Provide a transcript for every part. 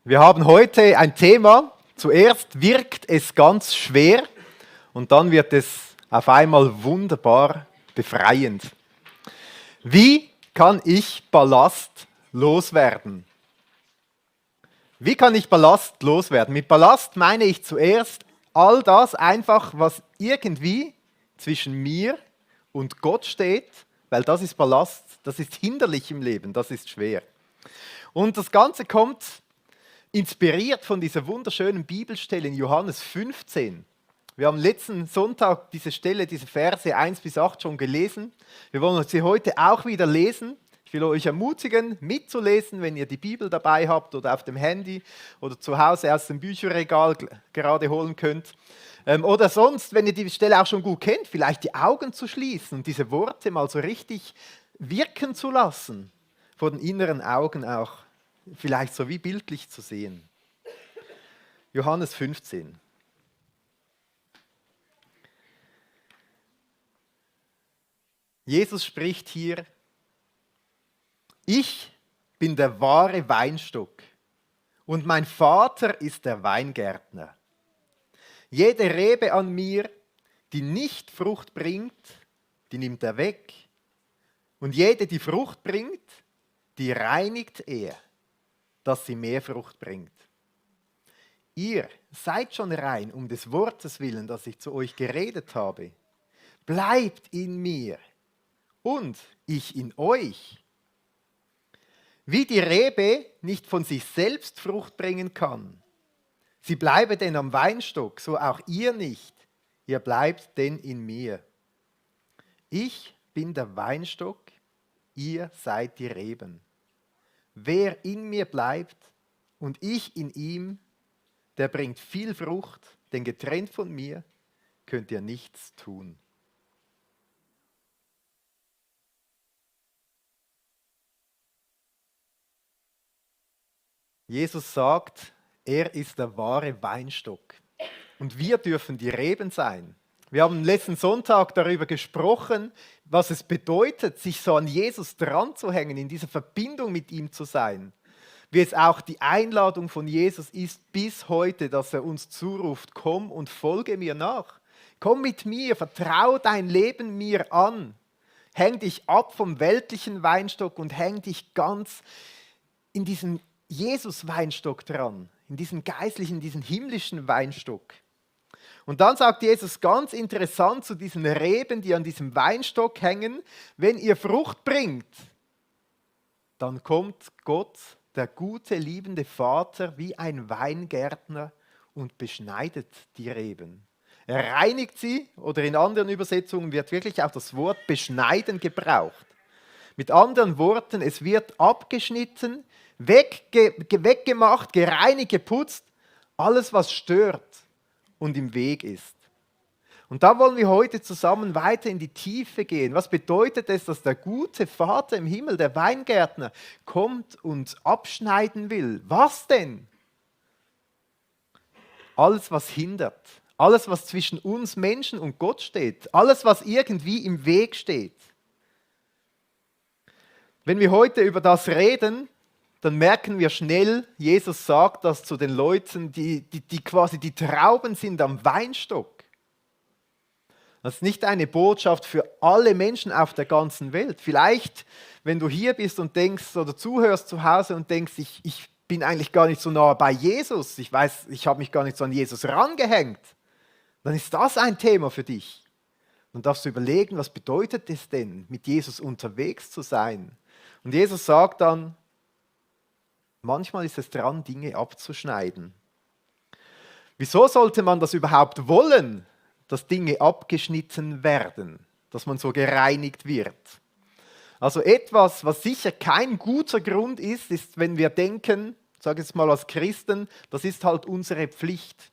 Wir haben heute ein Thema. Zuerst wirkt es ganz schwer und dann wird es auf einmal wunderbar befreiend. Wie kann ich Ballast loswerden? Wie kann ich Ballast loswerden? Mit Ballast meine ich zuerst all das einfach, was irgendwie zwischen mir und Gott steht, weil das ist Ballast, das ist hinderlich im Leben, das ist schwer. Und das Ganze kommt inspiriert von dieser wunderschönen Bibelstelle in Johannes 15. Wir haben letzten Sonntag diese Stelle, diese Verse 1 bis 8 schon gelesen. Wir wollen sie heute auch wieder lesen. Ich will euch ermutigen, mitzulesen, wenn ihr die Bibel dabei habt oder auf dem Handy oder zu Hause aus dem Bücherregal gerade holen könnt. Oder sonst, wenn ihr die Stelle auch schon gut kennt, vielleicht die Augen zu schließen und diese Worte mal so richtig wirken zu lassen, vor den inneren Augen auch. Vielleicht so wie bildlich zu sehen. Johannes 15. Jesus spricht hier: Ich bin der wahre Weinstock und mein Vater ist der Weingärtner. Jede Rebe an mir, die nicht Frucht bringt, die nimmt er weg. Und jede, die Frucht bringt, die reinigt er, dass sie mehr Frucht bringt. Ihr seid schon rein um des Wortes willen, das ich zu euch geredet habe. Bleibt in mir und ich in euch. Wie die Rebe nicht von sich selbst Frucht bringen kann, sie bleibe denn am Weinstock, so auch ihr nicht. Ihr bleibt denn in mir. Ich bin der Weinstock, ihr seid die Reben. Wer in mir bleibt und ich in ihm, der bringt viel Frucht, denn getrennt von mir könnt ihr nichts tun. Jesus sagt, er ist der wahre Weinstock und wir dürfen die Reben sein. Wir haben letzten Sonntag darüber gesprochen, was es bedeutet, sich so an Jesus dran zu hängen, in dieser Verbindung mit ihm zu sein. Wie es auch die Einladung von Jesus ist bis heute, dass er uns zuruft: Komm und folge mir nach. Komm mit mir, vertrau dein Leben mir an. Häng dich ab vom weltlichen Weinstock und häng dich ganz in diesen Jesus-Weinstock dran, in diesen geistlichen, diesen himmlischen Weinstock. Und dann sagt Jesus ganz interessant zu diesen Reben, die an diesem Weinstock hängen: Wenn ihr Frucht bringt, dann kommt Gott, der gute, liebende Vater, wie ein Weingärtner und beschneidet die Reben. Er reinigt sie, oder in anderen Übersetzungen wird wirklich auch das Wort beschneiden gebraucht. Mit anderen Worten, es wird abgeschnitten, weggemacht, gereinigt, geputzt, alles was stört und im Weg ist. Und da wollen wir heute zusammen weiter in die Tiefe gehen. Was bedeutet es, dass der gute Vater im Himmel, der Weingärtner, kommt und abschneiden will? Was denn? Alles, was hindert, alles, was zwischen uns Menschen und Gott steht, alles, was irgendwie im Weg steht. Wenn wir heute über das reden, dann merken wir schnell, Jesus sagt das zu den Leuten, die quasi die Trauben sind am Weinstock. Das ist nicht eine Botschaft für alle Menschen auf der ganzen Welt. Vielleicht, wenn du hier bist und denkst oder zuhörst zu Hause und denkst, ich bin eigentlich gar nicht so nah bei Jesus, ich weiß, ich habe mich gar nicht so an Jesus rangehängt, dann ist das ein Thema für dich. Dann darfst du überlegen, was bedeutet es denn, mit Jesus unterwegs zu sein? Und Jesus sagt dann, manchmal ist es dran, Dinge abzuschneiden. Wieso sollte man das überhaupt wollen, dass Dinge abgeschnitten werden, dass man so gereinigt wird? Also etwas, was sicher kein guter Grund ist, ist, wenn wir denken, sage ich jetzt mal als Christen, das ist halt unsere Pflicht.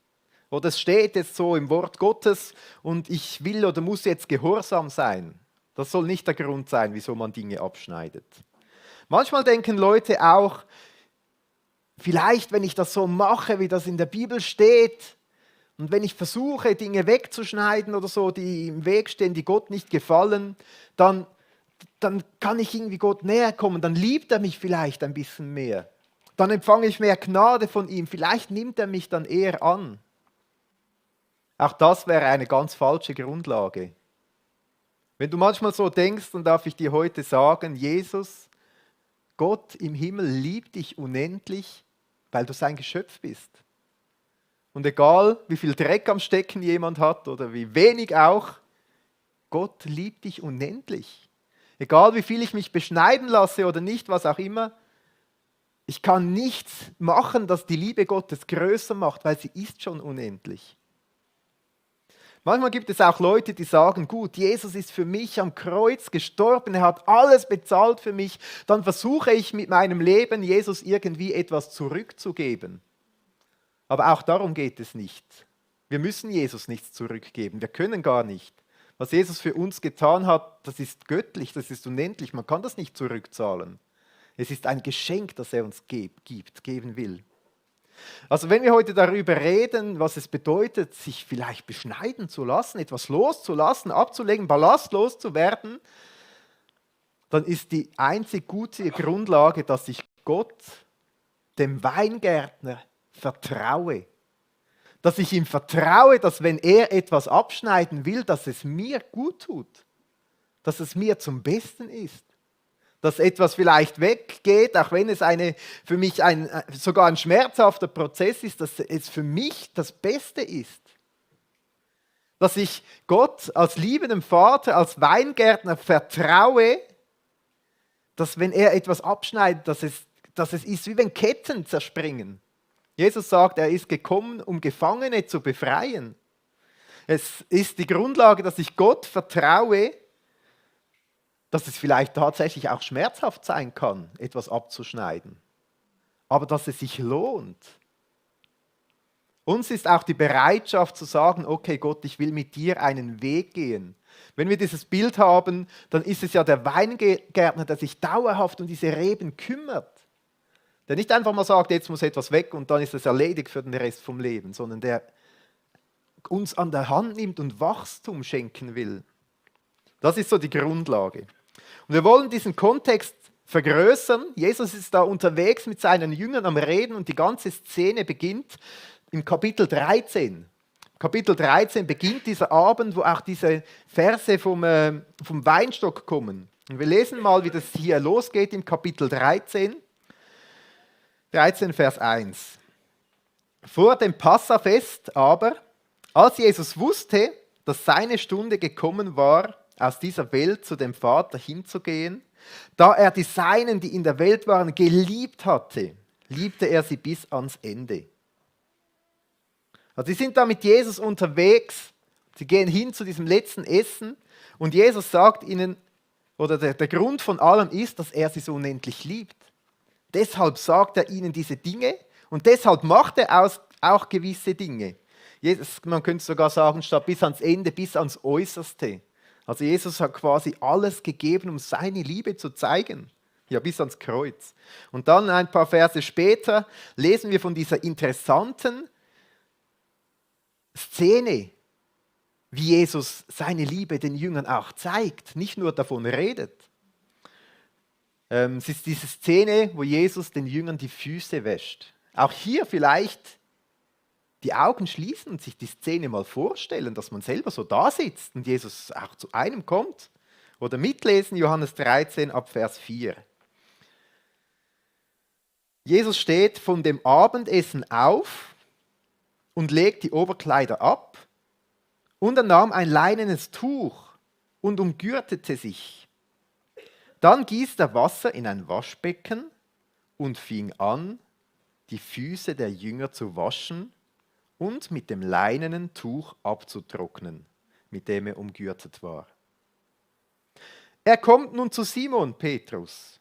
Oder es steht jetzt so im Wort Gottes und ich will oder muss jetzt gehorsam sein. Das soll nicht der Grund sein, wieso man Dinge abschneidet. Manchmal denken Leute auch, vielleicht wenn ich das so mache, wie das in der Bibel steht, und wenn ich versuche, Dinge wegzuschneiden oder so, die im Weg stehen, die Gott nicht gefallen, dann kann ich irgendwie Gott näher kommen, dann liebt er mich vielleicht ein bisschen mehr. dann empfange ich mehr Gnade von ihm. Vielleicht nimmt er mich dann eher an. Auch das wäre eine ganz falsche Grundlage. Wenn du manchmal so denkst, dann darf ich dir heute sagen, Jesus, Gott im Himmel liebt dich unendlich, weil du sein Geschöpf bist. Und egal, wie viel Dreck am Stecken jemand hat oder wie wenig auch, Gott liebt dich unendlich. Egal, wie viel ich mich beschneiden lasse oder nicht, was auch immer, ich kann nichts machen, das die Liebe Gottes größer macht, weil sie ist schon unendlich. Manchmal gibt es auch Leute, die sagen, gut, Jesus ist für mich am Kreuz gestorben, er hat alles bezahlt für mich, dann versuche ich mit meinem Leben Jesus irgendwie etwas zurückzugeben. Aber auch darum geht es nicht. Wir müssen Jesus nichts zurückgeben, wir können gar nicht. Was Jesus für uns getan hat, das ist göttlich, das ist unendlich, man kann das nicht zurückzahlen. Es ist ein Geschenk, das er uns geben will. Also wenn wir heute darüber reden, was es bedeutet, sich vielleicht beschneiden zu lassen, etwas loszulassen, abzulegen, ballastlos zu werden, dann ist die einzig gute Grundlage, dass ich Gott, dem Weingärtner, vertraue. Dass ich ihm vertraue, dass wenn er etwas abschneiden will, dass es mir gut tut. Dass es mir zum Besten ist. Dass etwas vielleicht weggeht, auch wenn es für mich sogar ein schmerzhafter Prozess ist, dass es für mich das Beste ist. Dass ich Gott als liebendem Vater, als Weingärtner vertraue, dass wenn er etwas abschneidet, dass es ist, wie wenn Ketten zerspringen. Jesus sagt, er ist gekommen, um Gefangene zu befreien. Es ist die Grundlage, dass ich Gott vertraue, dass es vielleicht tatsächlich auch schmerzhaft sein kann, etwas abzuschneiden. Aber dass es sich lohnt. Uns ist auch die Bereitschaft zu sagen, okay Gott, ich will mit dir einen Weg gehen. Wenn wir dieses Bild haben, dann ist es ja der Weingärtner, der sich dauerhaft um diese Reben kümmert. Der nicht einfach mal sagt, jetzt muss etwas weg und dann ist es erledigt für den Rest vom Leben, sondern der uns an der Hand nimmt und Wachstum schenken will. Das ist so die Grundlage. Und wir wollen diesen Kontext vergrößern. Jesus ist da unterwegs mit seinen Jüngern am Reden und die ganze Szene beginnt im Kapitel 13. Kapitel 13 beginnt dieser Abend, wo auch diese Verse vom Weinstock kommen. Und wir lesen mal, wie das hier losgeht im Kapitel 13. 13, Vers 1. Vor dem Passafest aber, als Jesus wusste, dass seine Stunde gekommen war, aus dieser Welt zu dem Vater hinzugehen, da er die Seinen, die in der Welt waren, geliebt hatte, liebte er sie bis ans Ende. Also sie sind da mit Jesus unterwegs, sie gehen hin zu diesem letzten Essen und Jesus sagt ihnen, oder der Grund von allem ist, dass er sie so unendlich liebt. Deshalb sagt er ihnen diese Dinge und deshalb macht er auch gewisse Dinge. Man könnte sogar sagen, statt bis ans Ende, bis ans Äußerste. Also Jesus hat quasi alles gegeben, um seine Liebe zu zeigen. Ja, bis ans Kreuz. Und dann ein paar Verse später lesen wir von dieser interessanten Szene, wie Jesus seine Liebe den Jüngern auch zeigt, nicht nur davon redet. Es ist diese Szene, wo Jesus den Jüngern die Füße wäscht. Auch hier vielleicht die Augen schließen und sich die Szene mal vorstellen, dass man selber so da sitzt und Jesus auch zu einem kommt. Oder mitlesen, Johannes 13 ab Vers 4. Jesus steht von dem Abendessen auf und legt die Oberkleider ab und er nahm ein leinenes Tuch und umgürtete sich. Dann gießt er Wasser in ein Waschbecken und fing an, die Füße der Jünger zu waschen und mit dem leinenen Tuch abzutrocknen, mit dem er umgürtet war. Er kommt nun zu Simon Petrus.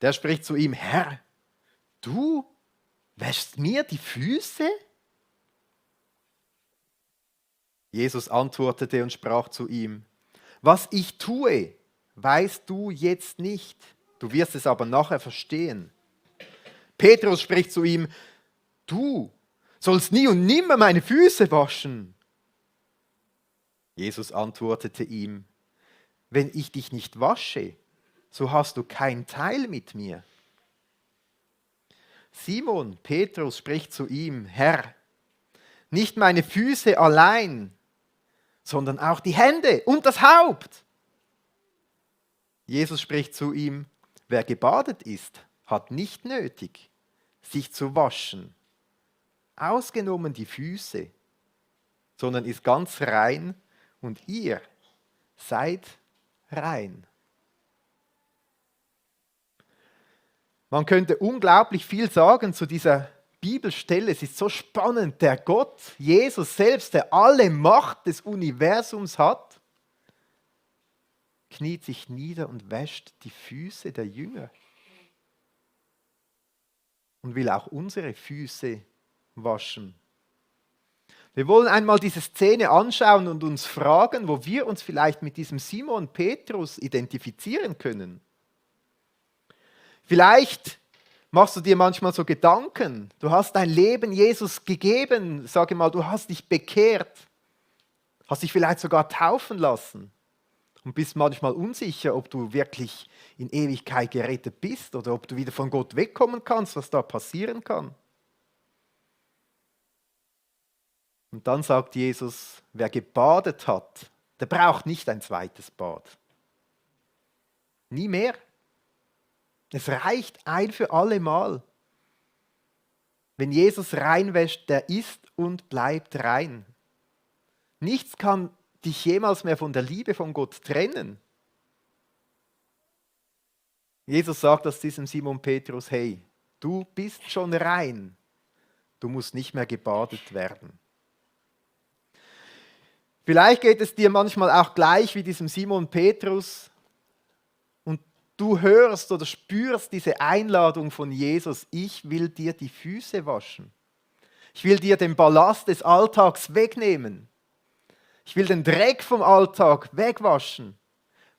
Der spricht zu ihm, Herr, du wäschst mir die Füße? Jesus antwortete und sprach zu ihm, was ich tue, weißt du jetzt nicht, du wirst es aber nachher verstehen. Petrus spricht zu ihm, du sollst nie und nimmer meine Füße waschen. Jesus antwortete ihm, wenn ich dich nicht wasche, so hast du keinen Teil mit mir. Simon, Petrus, spricht zu ihm: Herr, nicht meine Füße allein, sondern auch die Hände und das Haupt. Jesus spricht zu ihm: Wer gebadet ist, hat nicht nötig, sich zu waschen, ausgenommen die Füße, sondern ist ganz rein, und ihr seid rein. Man könnte unglaublich viel sagen zu dieser Bibelstelle. Es ist so spannend. Der Gott, Jesus selbst, der alle Macht des Universums hat, kniet sich nieder und wäscht die Füße der Jünger und will auch unsere Füße waschen. Wir wollen einmal diese Szene anschauen und uns fragen, wo wir uns vielleicht mit diesem Simon Petrus identifizieren können. Vielleicht machst du dir manchmal so Gedanken, du hast dein Leben Jesus gegeben, sage mal, du hast dich bekehrt, hast dich vielleicht sogar taufen lassen und bist manchmal unsicher, ob du wirklich in Ewigkeit gerettet bist oder ob du wieder von Gott wegkommen kannst, was da passieren kann. Und dann sagt Jesus, wer gebadet hat, der braucht nicht ein zweites Bad. Nie mehr. Es reicht ein für alle Mal. Wenn Jesus reinwäscht, der ist und bleibt rein. Nichts kann dich jemals mehr von der Liebe von Gott trennen. Jesus sagt das diesem Simon Petrus: Hey, du bist schon rein. Du musst nicht mehr gebadet werden. Vielleicht geht es dir manchmal auch gleich wie diesem Simon Petrus und du hörst oder spürst diese Einladung von Jesus: Ich will dir die Füße waschen. Ich will dir den Ballast des Alltags wegnehmen. Ich will den Dreck vom Alltag wegwaschen.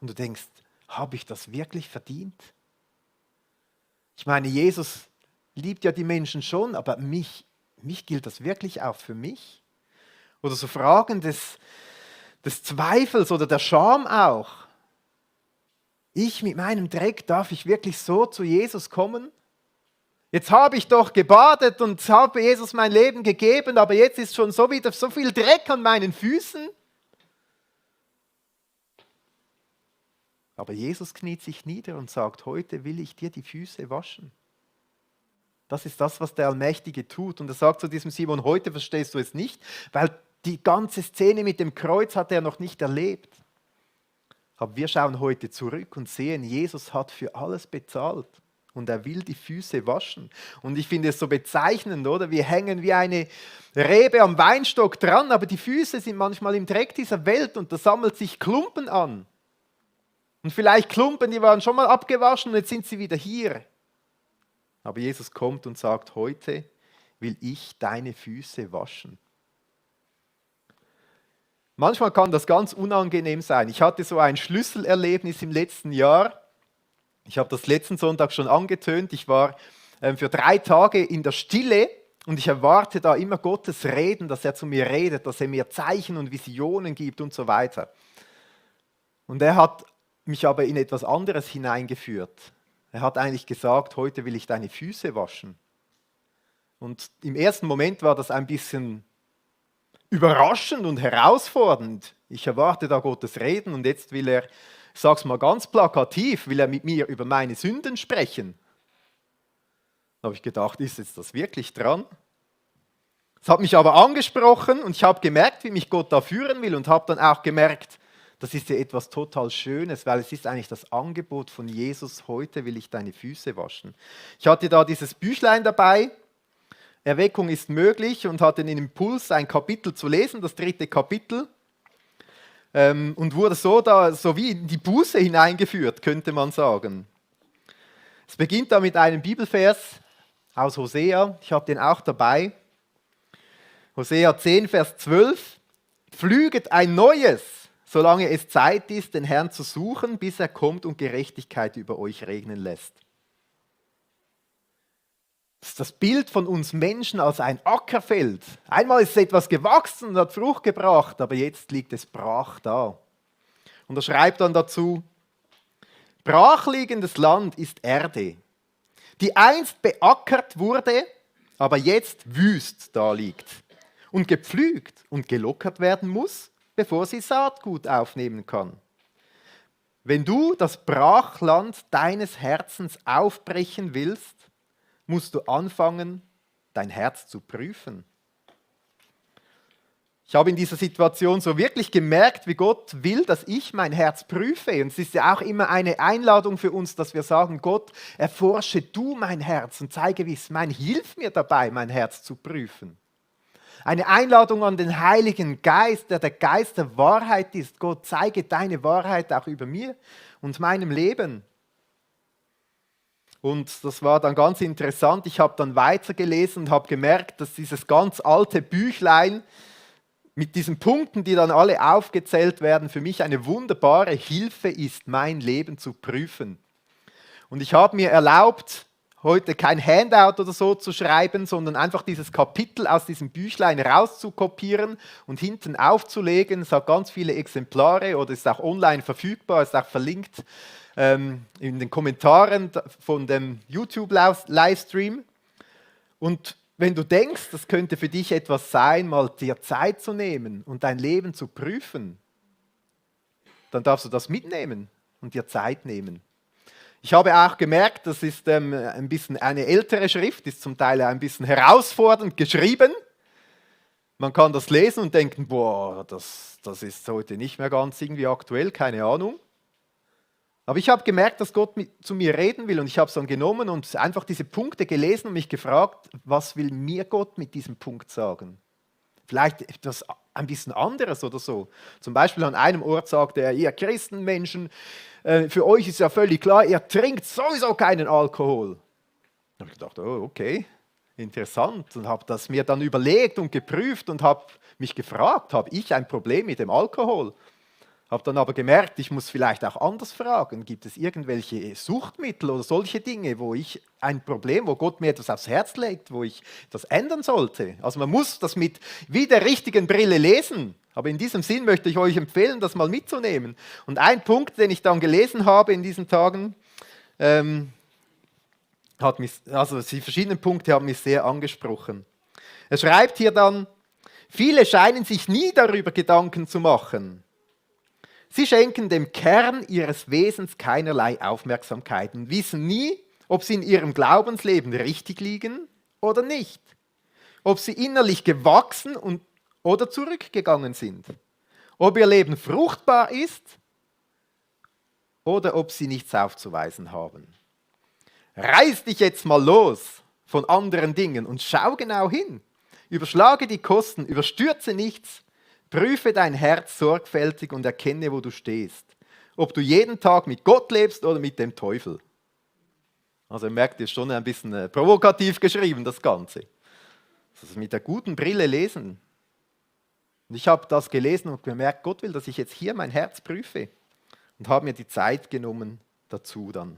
Und du denkst, habe ich das wirklich verdient? Ich meine, Jesus liebt ja die Menschen schon, aber mich gilt das wirklich auch für mich? Oder so Fragen des Zweifels oder der Scham auch. Ich mit meinem Dreck, darf ich wirklich so zu Jesus kommen? Jetzt habe ich doch gebadet und habe Jesus mein Leben gegeben, aber jetzt ist schon so wieder so viel Dreck an meinen Füßen. Aber Jesus kniet sich nieder und sagt: Heute will ich dir die Füße waschen. Das ist das, was der Allmächtige tut. Und er sagt zu diesem Simon: Heute verstehst du es nicht, weil die ganze Szene mit dem Kreuz hat er noch nicht erlebt. Aber wir schauen heute zurück und sehen, Jesus hat für alles bezahlt. Und er will die Füße waschen. Und ich finde es so bezeichnend, oder? Wir hängen wie eine Rebe am Weinstock dran, aber die Füße sind manchmal im Dreck dieser Welt und da sammelt sich Klumpen an. Und vielleicht Klumpen, die waren schon mal abgewaschen und jetzt sind sie wieder hier. Aber Jesus kommt und sagt: Heute will ich deine Füße waschen. Manchmal kann das ganz unangenehm sein. Ich hatte so ein Schlüsselerlebnis im letzten Jahr. Ich habe das letzten Sonntag schon angetönt. Ich war für 3 Tage in der Stille und ich erwarte da immer Gottes Reden, dass er zu mir redet, dass er mir Zeichen und Visionen gibt und so weiter. Und er hat mich aber in etwas anderes hineingeführt. Er hat eigentlich gesagt: Heute will ich deine Füße waschen. Und im ersten Moment war das ein bisschen überraschend und herausfordernd. Ich erwarte da Gottes Reden und jetzt will er, ich sage es mal ganz plakativ, will er mit mir über meine Sünden sprechen. Da habe ich gedacht, ist jetzt das wirklich dran? Es hat mich aber angesprochen und ich habe gemerkt, wie mich Gott da führen will und habe dann auch gemerkt, das ist ja etwas total Schönes, weil es ist eigentlich das Angebot von Jesus: Heute will ich deine Füße waschen. Ich hatte da dieses Büchlein dabei, Erweckung ist möglich, und hatte den Impuls, ein Kapitel zu lesen, das 3. Kapitel, und wurde so wie in die Buße hineingeführt, könnte man sagen. Es beginnt da mit einem Bibelvers aus Hosea, ich habe den auch dabei. Hosea 10, Vers 12. Pflüget ein neues, solange es Zeit ist, den Herrn zu suchen, bis er kommt und Gerechtigkeit über euch regnen lässt. Das ist das Bild von uns Menschen als ein Ackerfeld. Einmal ist etwas gewachsen und hat Frucht gebracht, aber jetzt liegt es brach da. Und er schreibt dann dazu: Brachliegendes Land ist Erde. die einst beackert wurde, aber jetzt wüst daliegt und gepflügt und gelockert werden muss, bevor sie Saatgut aufnehmen kann. Wenn du das Brachland deines Herzens aufbrechen willst, musst du anfangen, dein Herz zu prüfen. Ich habe in dieser Situation so wirklich gemerkt, wie Gott will, dass ich mein Herz prüfe. Und es ist ja auch immer eine Einladung für uns, dass wir sagen, Gott, erforsche du mein Herz und zeige, wie es mein, hilf mir dabei, mein Herz zu prüfen. Eine Einladung an den Heiligen Geist, der Geist der Wahrheit ist. Gott, zeige deine Wahrheit auch über mir und meinem Leben. Und das war dann ganz interessant. Ich habe dann weitergelesen und habe gemerkt, dass dieses ganz alte Büchlein mit diesen Punkten, die dann alle aufgezählt werden, für mich eine wunderbare Hilfe ist, mein Leben zu prüfen. Und ich habe mir erlaubt, heute kein Handout oder so zu schreiben, sondern einfach dieses Kapitel aus diesem Büchlein rauszukopieren und hinten aufzulegen. Es hat ganz viele Exemplare oder ist auch online verfügbar, ist auch verlinkt in den Kommentaren von dem YouTube-Livestream. Und wenn du denkst, das könnte für dich etwas sein, mal dir Zeit zu nehmen und dein Leben zu prüfen, dann darfst du das mitnehmen und dir Zeit nehmen. Ich habe auch gemerkt, das ist ein bisschen eine ältere Schrift, ist zum Teil ein bisschen herausfordernd geschrieben. Man kann das lesen und denken, boah, das ist heute nicht mehr ganz irgendwie aktuell, keine Ahnung. Aber ich habe gemerkt, dass Gott zu mir reden will und ich habe es dann genommen und einfach diese Punkte gelesen und mich gefragt, was will mir Gott mit diesem Punkt sagen? Vielleicht etwas ein bisschen anderes oder so. Zum Beispiel an einem Ort sagt er, ihr Christenmenschen, für euch ist ja völlig klar, ihr trinkt sowieso keinen Alkohol. Da habe ich gedacht, oh, okay, interessant. Und habe das mir dann überlegt und geprüft und habe mich gefragt, habe ich ein Problem mit dem Alkohol? Habe dann aber gemerkt, ich muss vielleicht auch anders fragen. Gibt es irgendwelche Suchtmittel oder solche Dinge, wo ich ein Problem, wo Gott mir etwas aufs Herz legt, wo ich das ändern sollte? Also man muss das mit wie der richtigen Brille lesen. Aber in diesem Sinn möchte ich euch empfehlen, das mal mitzunehmen. Und ein Punkt, den ich dann gelesen habe in diesen Tagen, die verschiedenen Punkte haben mich sehr angesprochen. Er schreibt hier dann, viele scheinen sich nie darüber Gedanken zu machen. Sie schenken dem Kern ihres Wesens keinerlei Aufmerksamkeit und wissen nie, ob sie in ihrem Glaubensleben richtig liegen oder nicht. Ob sie innerlich gewachsen oder zurückgegangen sind. Ob ihr Leben fruchtbar ist oder ob sie nichts aufzuweisen haben. Reiß dich jetzt mal los von anderen Dingen und schau genau hin. Überschlage die Kosten, überstürze nichts. Prüfe dein Herz sorgfältig und erkenne, wo du stehst. Ob du jeden Tag mit Gott lebst oder mit dem Teufel. Also ihr merkt, ist schon ein bisschen provokativ geschrieben, das Ganze. Also mit der guten Brille lesen. Und ich habe das gelesen und gemerkt, Gott will, dass ich jetzt hier mein Herz prüfe. Und habe mir die Zeit genommen dazu dann.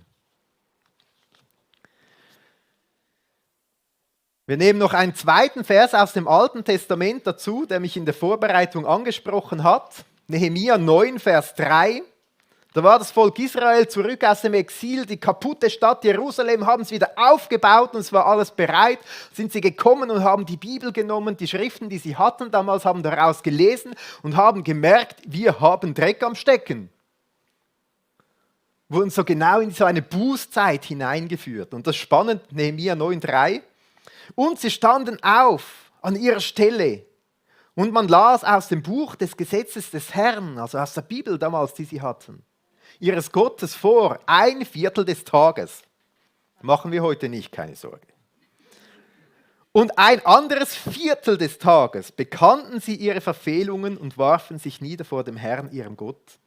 Wir nehmen noch einen zweiten Vers aus dem Alten Testament dazu, der mich in der Vorbereitung angesprochen hat. Nehemia 9, Vers 3. Da war das Volk Israel zurück aus dem Exil, die kaputte Stadt Jerusalem haben es wieder aufgebaut und es war alles bereit. Sind sie gekommen und haben die Bibel genommen, die Schriften, die sie hatten damals, haben daraus gelesen und haben gemerkt, wir haben Dreck am Stecken. Wurden so genau in so eine Bußzeit hineingeführt. Und das ist spannend, Nehemia 9, 3. Und sie standen auf an ihrer Stelle und man las aus dem Buch des Gesetzes des Herrn, also aus der Bibel damals, die sie hatten, ihres Gottes vor, 1/4 des Tages. Machen wir heute nicht, keine Sorge. Und ein anderes Viertel des Tages bekannten sie ihre Verfehlungen und warfen sich nieder vor dem Herrn, ihrem Gott.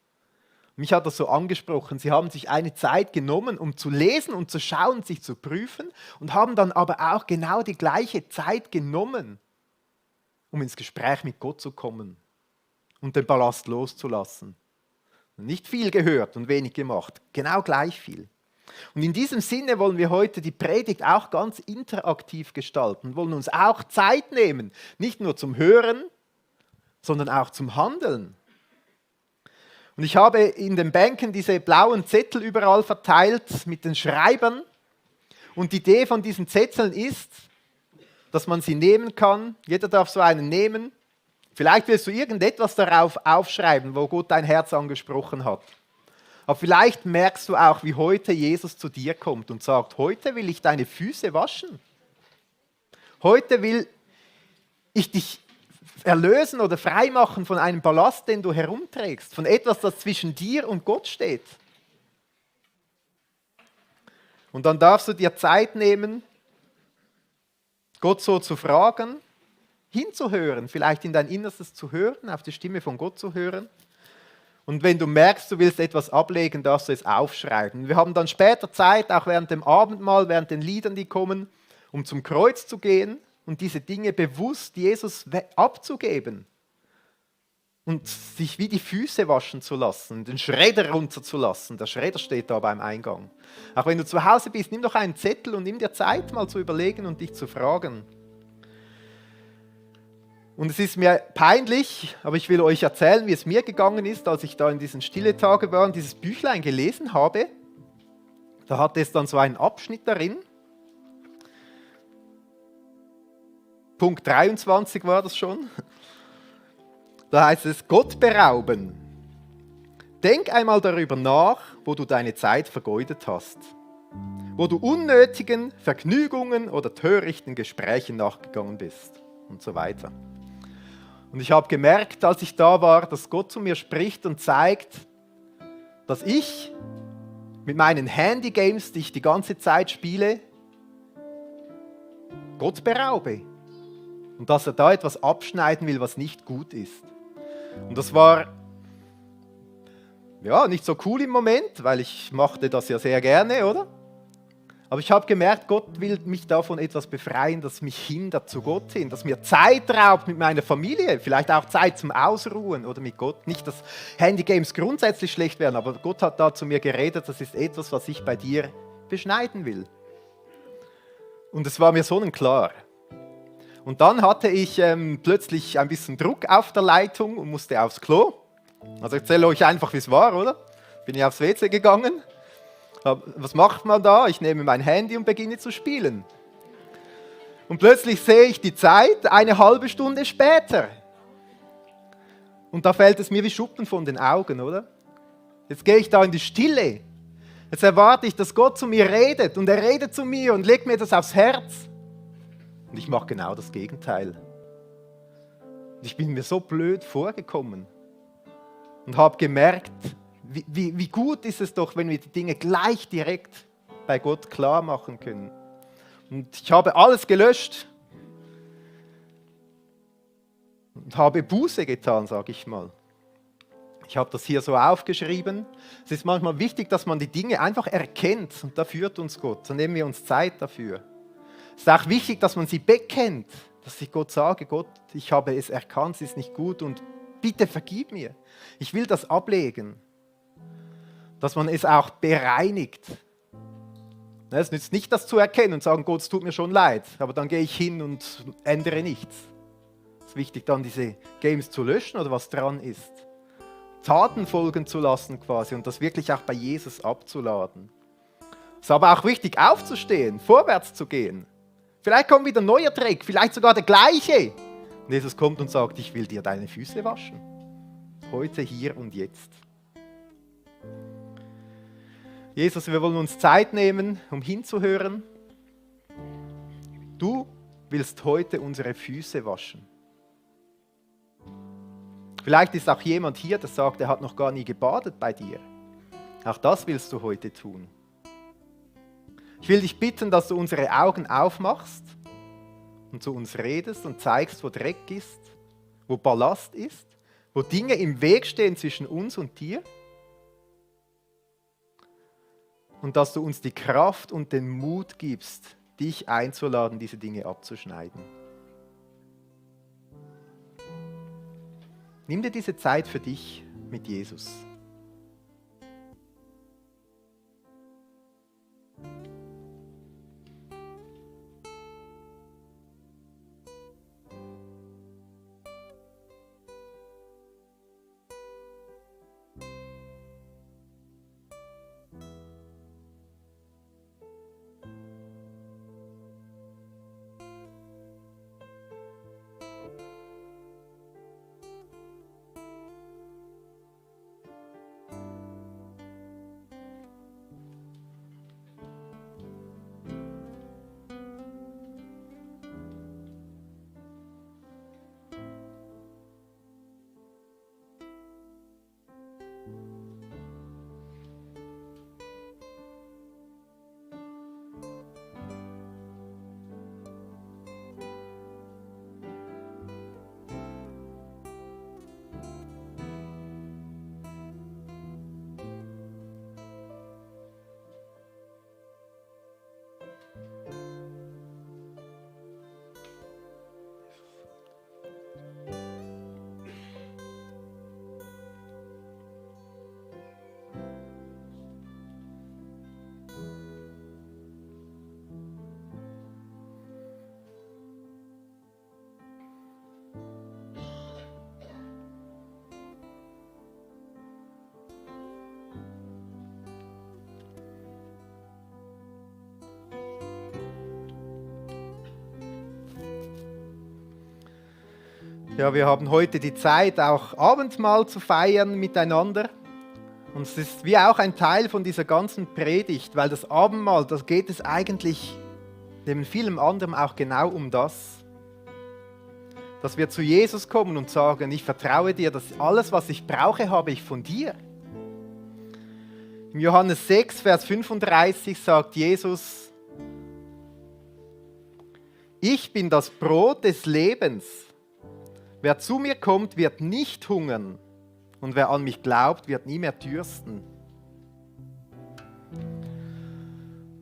Mich hat das so angesprochen. Sie haben sich eine Zeit genommen, um zu lesen und zu schauen, sich zu prüfen und haben dann aber auch genau die gleiche Zeit genommen, um ins Gespräch mit Gott zu kommen und den Ballast loszulassen. Nicht viel gehört und wenig gemacht, genau gleich viel. Und in diesem Sinne wollen wir heute die Predigt auch ganz interaktiv gestalten, wollen uns auch Zeit nehmen, nicht nur zum Hören, sondern auch zum Handeln. Und ich habe in den Bänken diese blauen Zettel überall verteilt mit den Schreibern. Und die Idee von diesen Zetteln ist, dass man sie nehmen kann. Jeder darf so einen nehmen. Vielleicht willst du irgendetwas darauf aufschreiben, wo Gott dein Herz angesprochen hat. Aber vielleicht merkst du auch, wie heute Jesus zu dir kommt und sagt, heute will ich deine Füße waschen. Heute will ich dich erlösen oder freimachen von einem Ballast, den du herumträgst, von etwas, das zwischen dir und Gott steht. Und dann darfst du dir Zeit nehmen, Gott so zu fragen, hinzuhören, vielleicht in dein Innerstes zu hören, auf die Stimme von Gott zu hören. Und wenn du merkst, du willst etwas ablegen, darfst du es aufschreiben. Wir haben dann später Zeit, auch während dem Abendmahl, während den Liedern, die kommen, um zum Kreuz zu gehen und diese Dinge bewusst Jesus abzugeben und sich wie die Füße waschen zu lassen, den Schredder runterzulassen. Der Schredder steht da beim Eingang. Auch wenn du zu Hause bist, nimm doch einen Zettel und nimm dir Zeit, mal zu überlegen und dich zu fragen. Und es ist mir peinlich, aber ich will euch erzählen, wie es mir gegangen ist, als ich da in diesen Stille-Tage war und dieses Büchlein gelesen habe. Da hatte es dann so einen Abschnitt darin. Punkt 23 war das schon. Da heißt es, Gott berauben. Denk einmal darüber nach, wo du deine Zeit vergeudet hast. Wo du unnötigen Vergnügungen oder törichten Gesprächen nachgegangen bist. Und so weiter. Und ich habe gemerkt, als ich da war, dass Gott zu mir spricht und zeigt, dass ich mit meinen Handygames, die ich die ganze Zeit spiele, Gott beraube. Und dass er da etwas abschneiden will, was nicht gut ist. Und das war ja nicht so cool im Moment, weil ich machte das ja sehr gerne, oder? Aber ich habe gemerkt, Gott will mich davon etwas befreien, das mich hindert zu Gott hin, das mir Zeit raubt mit meiner Familie, vielleicht auch Zeit zum Ausruhen oder mit Gott. Nicht, dass Handygames grundsätzlich schlecht wären, aber Gott hat da zu mir geredet, das ist etwas, was ich bei dir beschneiden will. Und es war mir sonnenklar. Und dann hatte ich plötzlich ein bisschen Druck auf der Leitung und musste aufs Klo. Also ich erzähle euch einfach, wie es war, oder? Bin ich aufs WC gegangen. Was macht man da? Ich nehme mein Handy und beginne zu spielen. Und plötzlich sehe ich die Zeit, eine halbe Stunde später. Und da fällt es mir wie Schuppen von den Augen, oder? Jetzt gehe ich da in die Stille. Jetzt erwarte ich, dass Gott zu mir redet. Und er redet zu mir und legt mir das aufs Herz. Und ich mache genau das Gegenteil. Und ich bin mir so blöd vorgekommen. Und habe gemerkt, wie gut ist es doch, wenn wir die Dinge gleich direkt bei Gott klar machen können. Und ich habe alles gelöscht und habe Buße getan, sage ich mal. Ich habe das hier so aufgeschrieben. Es ist manchmal wichtig, dass man die Dinge einfach erkennt und da führt uns Gott. Dann nehmen wir uns Zeit dafür. Es ist auch wichtig, dass man sie bekennt, dass ich Gott sage, Gott, ich habe es erkannt, es ist nicht gut und bitte vergib mir. Ich will das ablegen. Dass man es auch bereinigt. Es nützt nicht, das zu erkennen und sagen, Gott, es tut mir schon leid, aber dann gehe ich hin und ändere nichts. Es ist wichtig, dann diese Games zu löschen oder was dran ist. Taten folgen zu lassen quasi und das wirklich auch bei Jesus abzuladen. Es ist aber auch wichtig, aufzustehen, vorwärts zu gehen. Vielleicht kommt wieder ein neuer Trick, vielleicht sogar der gleiche. Und Jesus kommt und sagt, ich will dir deine Füße waschen. Heute, hier und jetzt. Jesus, wir wollen uns Zeit nehmen, um hinzuhören. Du willst heute unsere Füße waschen. Vielleicht ist auch jemand hier, der sagt, er hat noch gar nie gebadet bei dir. Auch das willst du heute tun. Ich will dich bitten, dass du unsere Augen aufmachst und zu uns redest und zeigst, wo Dreck ist, wo Ballast ist, wo Dinge im Weg stehen zwischen uns und dir. Und dass du uns die Kraft und den Mut gibst, dich einzuladen, diese Dinge abzuschneiden. Nimm dir diese Zeit für dich mit Jesus. Ja, wir haben heute die Zeit, auch Abendmahl zu feiern miteinander. Und es ist wie auch ein Teil von dieser ganzen Predigt, weil das Abendmahl, da geht es eigentlich neben vielem anderem auch genau um das. Dass wir zu Jesus kommen und sagen, ich vertraue dir, dass alles, was ich brauche, habe ich von dir. Im Johannes 6, Vers 35 sagt Jesus, ich bin das Brot des Lebens. Wer zu mir kommt, wird nicht hungern und wer an mich glaubt, wird nie mehr dürsten.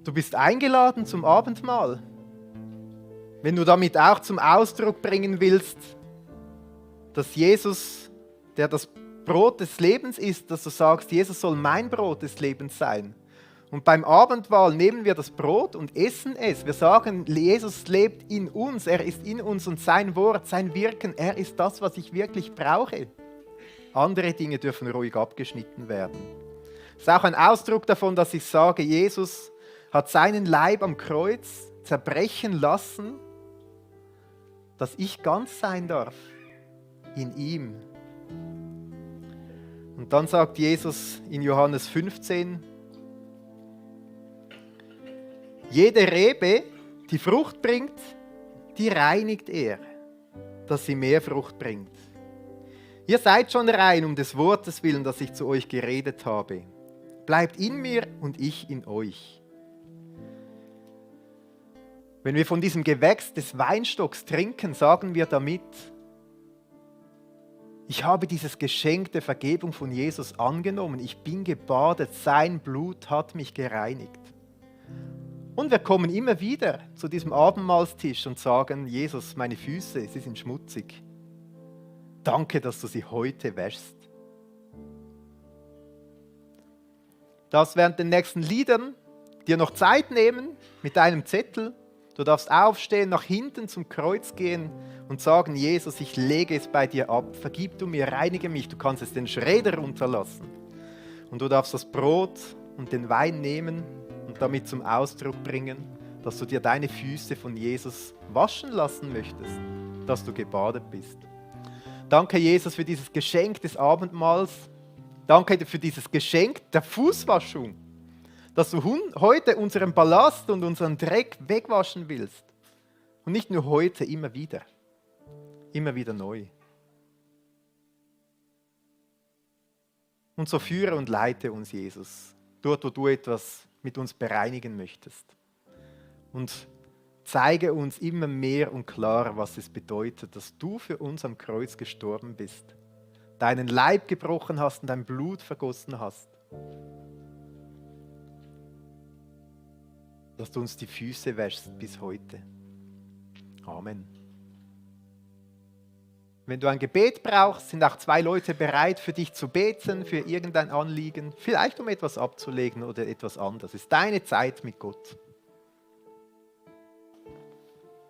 Du bist eingeladen zum Abendmahl. Wenn du damit auch zum Ausdruck bringen willst, dass Jesus, der das Brot des Lebens ist, dass du sagst, Jesus soll mein Brot des Lebens sein. Und beim Abendmahl nehmen wir das Brot und essen es. Wir sagen, Jesus lebt in uns, er ist in uns und sein Wort, sein Wirken, er ist das, was ich wirklich brauche. Andere Dinge dürfen ruhig abgeschnitten werden. Es ist auch ein Ausdruck davon, dass ich sage, Jesus hat seinen Leib am Kreuz zerbrechen lassen, dass ich ganz sein darf in ihm. Und dann sagt Jesus in Johannes 15, jede Rebe, die Frucht bringt, die reinigt er, dass sie mehr Frucht bringt. Ihr seid schon rein um des Wortes willen, das ich zu euch geredet habe. Bleibt in mir und ich in euch. Wenn wir von diesem Gewächs des Weinstocks trinken, sagen wir damit, ich habe dieses Geschenk der Vergebung von Jesus angenommen, ich bin gebadet, sein Blut hat mich gereinigt. Und wir kommen immer wieder zu diesem Abendmahlstisch und sagen, Jesus, meine Füße, sie sind schmutzig. Danke, dass du sie heute wäschst. Du darfst während den nächsten Liedern dir noch Zeit nehmen mit deinem Zettel. Du darfst aufstehen, nach hinten zum Kreuz gehen und sagen, Jesus, ich lege es bei dir ab. Vergib du mir, reinige mich. Du kannst es den Schredder runterlassen. Und du darfst das Brot und den Wein nehmen und damit zum Ausdruck bringen, dass du dir deine Füße von Jesus waschen lassen möchtest, dass du gebadet bist. Danke, Jesus, für dieses Geschenk des Abendmahls. Danke für dieses Geschenk der Fußwaschung, dass du heute unseren Ballast und unseren Dreck wegwaschen willst. Und nicht nur heute, immer wieder neu. Und so führe und leite uns, Jesus, dort, wo du etwas mit uns bereinigen möchtest. Und zeige uns immer mehr und klarer, was es bedeutet, dass du für uns am Kreuz gestorben bist, deinen Leib gebrochen hast und dein Blut vergossen hast. Dass du uns die Füße wäschst bis heute. Amen. Wenn du ein Gebet brauchst, sind auch 2 Leute bereit, für dich zu beten, für irgendein Anliegen, vielleicht um etwas abzulegen oder etwas anderes. Es ist deine Zeit mit Gott.